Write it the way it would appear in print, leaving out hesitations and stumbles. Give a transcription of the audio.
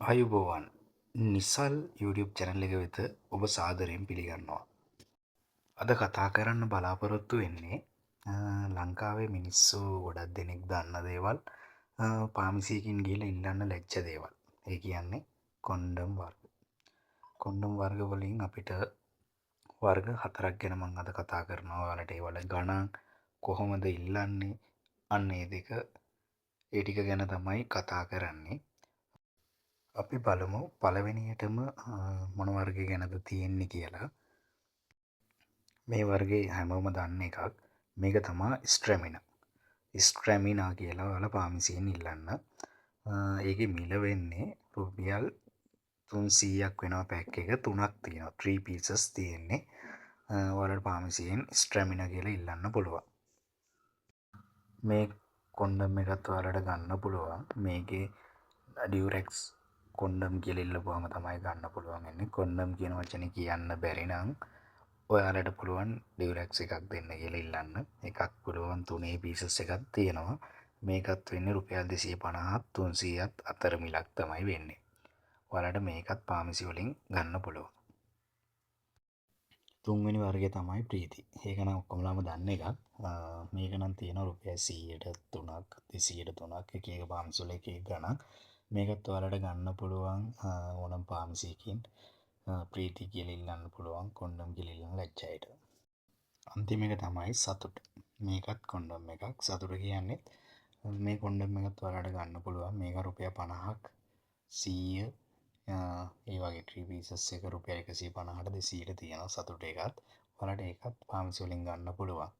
ආයුබෝවන්, Nisal YouTube channel එක වෙත ඔබ සාදරයෙන් පිළිගන්නවා. අද කතා කරන්න බලාපොරොත්තු වෙන්නේ ලංකාවේ මිනිස්සු ගොඩක් දෙනෙක් දන්න දේවල්, ෆාමසියකින් ගිහිල්ලා ඉල්ලන්න ලැජ්ජ දේවල්. ඒ කියන්නේ කොන්ඩම් වර්ග. කොන්ඩම් වර්ග වලින් අපිට වර්ග හතරක් ගැන මං අද කතා කරනවා. ඔයාලට ඒ වල ගණන් කොහොමද ඉල්ලන්නේ, අන්න ඒ දෙක ඒ ටික ගැන තමයි කතා කරන්නේ. අපි බලමු පළවෙනියටම මොන වර්ගය ගැනද තියෙන්නේ කියලා. මේ වර්ගේ හැමෝම දන්න එකක්. මේක තමා ස්ටැමිනා. ස්ටැමිනා කියලා ඔයාලා ෆාමසියෙන් ඉල්ලන්න. ඒකේ මිල වෙන්නේ රුපියල් 300ක් වෙනවා. පැක් එක තුනක් තියෙනවා. 3 pieces තියෙන්නේ. ඔයාලට ෆාමසියෙන් ස්ටැමිනා කියලා ඉල්ලන්න පුළුවන්. මේ කොන්ඩම් එකත් ඔයාලට ගන්න පුළුවන්. මේකේ ඩියුරෙක්ස් කොන්ඩම් කියලා ඉල්ලපුවාම තමයි ගන්න පුළුවන් වෙන්නේ. කොන්ඩම් කියන වචනේ කියන්න බැරි නම් ඔයාලට පුළුවන් ඩියුරෙක්ස් එකක් දෙන්න කියලා ඉල්ලන්න. එකක් පුළුවන්, තුනේ පීසස් එකක් තියෙනවා. මේකත් වෙන්නේ රුපියල් 250ත් 300ත් අතර මිලක් තමයි වෙන්නේ. ඔයාලට මේකත් ෆාමසි වලින් ගන්න පුළුවන්. තුන්වෙනි වර්ගය තමයි ප්‍රීති. ඒක නම් ඔක්කොමලාම දන්න එකක්. මේක නම් තියෙනවා රුපියල් 100ට තුනක්, 200ට තුනක්, එක එක ෆාමසි වල එක එක ගණන්. මේකත් ඔයාලට ගන්න පුළුවන් ඕනම ෆාමසියකින්. ප්‍රීති කියලා ඉල්ලන්න පුළුවන්, කොන්ඩම් කියලා ඉල්ලන්න ලැජ්ජ අයට. අන්තිම එක තමයි සතුට. මේකත් කොන්ඩම් එකක්. සතුට කියන්නේ මේ කොන්ඩම් එකත් ඔයාලට ගන්න පුළුවන්. මේක රුපියල් 50ක්, 100 ඒ වගේ 3 pieces එක රුපියල් 150ට 200ට තියෙනවා සතුට එකත්. ඔයාලට ඒකත් ෆාමසි වලින් ගන්න පුළුවන්.